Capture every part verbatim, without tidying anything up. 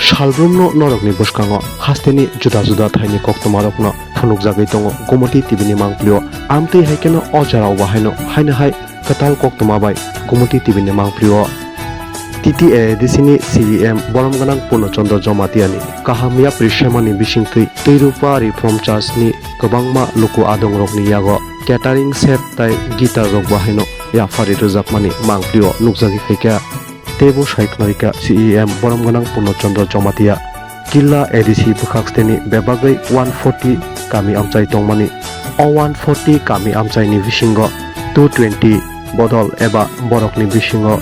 Salbrumno norokni bwskango hasteni juda juda thaini koktwmarokno phunukjagwi tongo Gumoti T V ni mangpilio. Amtwi hai kheno o jorao bahaino haino hai kwtal koktwma bai Gumoti T V ni mangpilio. T T A A D C ni C E M borom gwnang Purno Chandra Jamatia ni kaham yapri semani bisingtwi Twirupa Reform Church ni kwbangma luku adongrokni yago catering set tai guitar rok bahaino yaphari rwjakmani mangpilio nukjagwi phaikha. Teibo sai khwnarikha C E M borom gwnang Purno Chandra Jamatia. Killa A D C bwkhak steni bebagwi one forty kami amchai tongmani. O one forty kami amchaini bisingo two twenty bodol eba borokni bisingo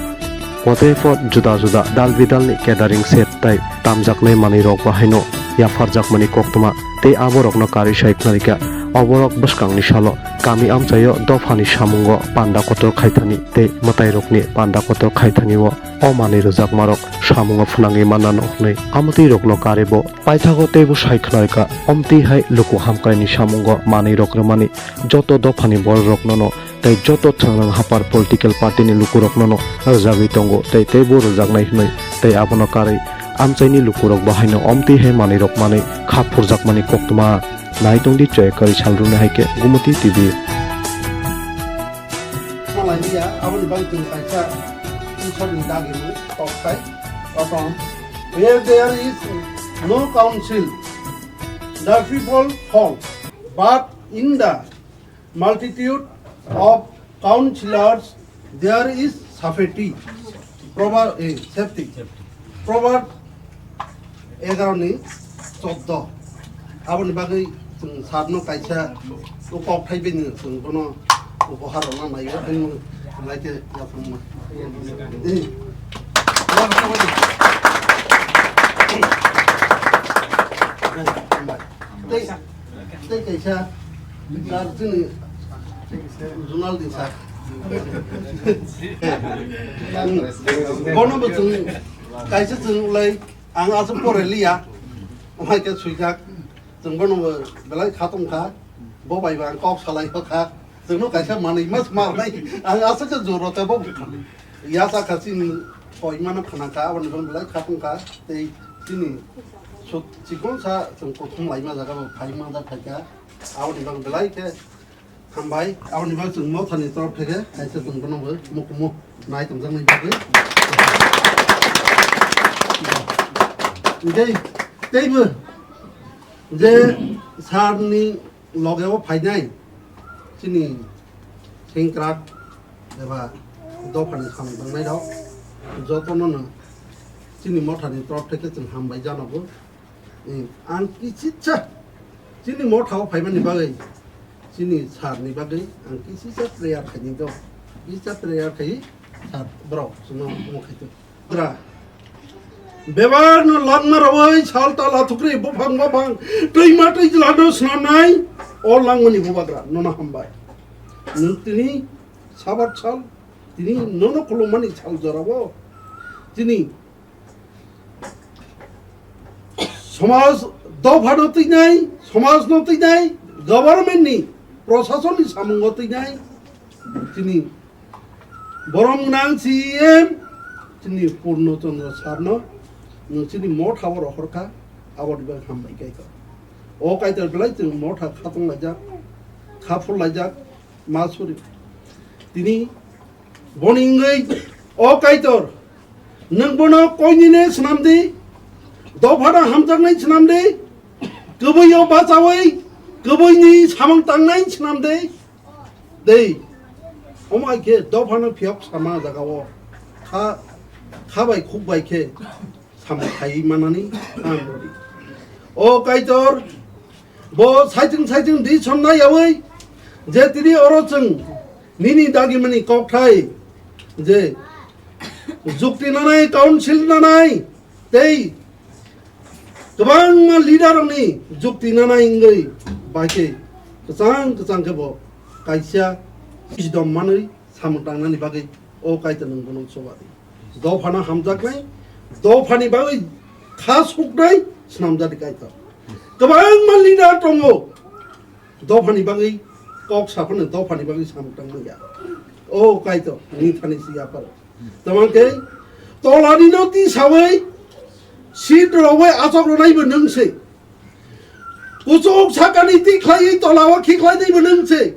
potephot juda juda dal bidalni catering set tai tamjaknai manwirok bahaino yapharjakmani koktwma tei aborokno karwi sai khwnarikha. Oborok bwskangni salo kami amchaio dophani samungo panda kotor khaithani tei mwtairokni panda kotor khaithani o o manwi rwjakmarok samungo phwnangwi mannano hwnwi amtwirokno karibo paithago teibo sai khwnarikha. Omtwi hai luku hamkraini samungo manwirok rwmani joto dophani bororoknono tei joto thwngrwng hapar political party ni lukuroknono rwjagwi tongo tei teibo rwjaknai hwnwi tei abono karwi amchaini lukurok bahaino omtwi hai manwirok manwi kha phurjakmani koktwma. Nai tongdi Choyakari Salruni hai khe Gumoti T V. Malai liya, aboni bagwi chwng kaisa Isor ni dagi ni tok sai, kotom. Where there is no counsel, the people fall, but in the multitude of counselors there is safety. Proverb, eh, safety. Proverb egaro ni choddo. Aboni bagwi chwng sir no kaisa o kok thai bini chwng bono upahar rwna naiyo, hai mo lai khe yaphang ma. Eh. Tei, tei kaisa sir chini zonal di sir. Bono bo chwng kaisa chwng lai ang aswk pore liya. Omo hai khe swijak. Chwng bono bo belai kha tong kha. Bo bai bo ang kok salai kha. Chwngno kaisa manwi ma sma rwnai. Ang aswk khe joro tei bo yasa kha chini koimano khna kha, aboni bagwi belai kha tong kha. Tei chini suk chikon sa chwng kothom laima jaga bo phai ma jak phai kha. Aboni bagwi belai khe hambai. Aboni bagwi chwng mothani torof theke kaisa chwng bono bo mukumu nai tongjaknai bagwi. Tei, teibo je sir ni loge o phainai chini sengkrak eba dophani samung tangnai rok jotono no chini mothani torof theke chwng hambai janogo. Ang kisisa chini motha o phaimani bagwi chini sir ni bagwi ang kisisa prayer khaini do. Kisisa prayer khai sir borok chwngno omo khai tong. Dra. Bebak no langma rawi sal tal athukri buphang buphang twima twi jila no swnamnai o langmani bubagra nono hambai. Nwng tini sabat sal tini nono khulumani sal jorabo tini somaj dophano twinai, somajno twinai, government ni, proshasonni samungo twinai, chini borom gwnang C E M, chini Purno Chandra sir no, nwng chini motha o rohor kha, aboni bagwi hambai kaitor. O kaitor belai chwng motha khatong laijak, kha phul laijak, ma suri. Tini boni wngwi, o kaitor, nwng bono koinine swnam di, dophano hamjaknai swnam di, kwbwi o bachawi, kwbwini samung tangnai swnam di. Dei, omo hai khe dophano phiyok sama jaga o kha, kha bai khuk bai khe samung khai manani ang rodi. O kaitor, bo saichung saichung di somnai yawi je tini oro chwng nini dagimani kokthai je jukti nanai, council nanai, tei kwbangma leader rokni jukti nanai wngwi bai khe kwchang kwchang khe bo kaisa sidom manwi samung tangnani bagwi o kaitor nwng bono choba di. Dophano hamjaknai, dophani bagwi kha suknai swnamjak di kaitor. Kwbangma leader tongo, dophani bagwi kok saphano dophani bagwi samung tangmanya. O kaitor, nini thani si yapharo. Tamang khe tolani no ti sawi Seat rogwi achok rwnaibo nwng se. Kuchuk sakani tikhlaiwi tolao khikhlainaibo nwng se.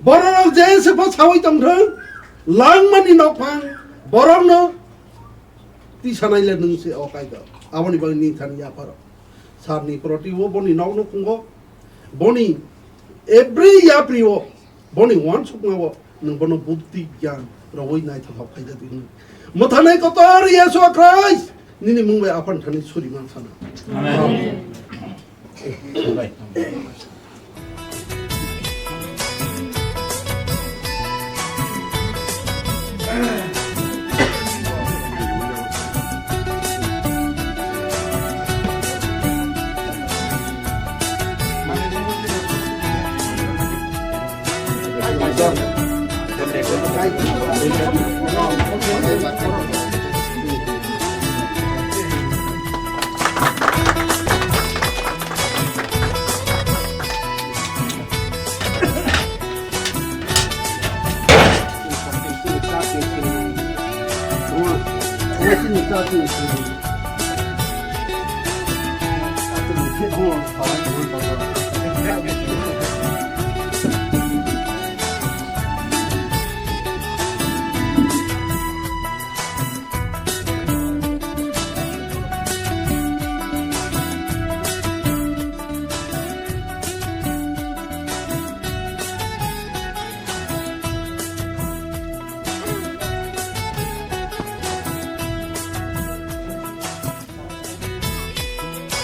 Bororok je se pho sawi tongthwng, langmani nokphang borokno tisanai le nwng se o kaika. Aboni bagwi nini thani yapharo. Sarni proti o boni nokno phungo. Boni every yapri o, boni uansukma o, nwng bono buddhi gyan rogwi naithok hok khaijak di hwnwi. Mwthanai kotor Yeshua Christ, nini mung bai aphano thani suri man sana. Amen.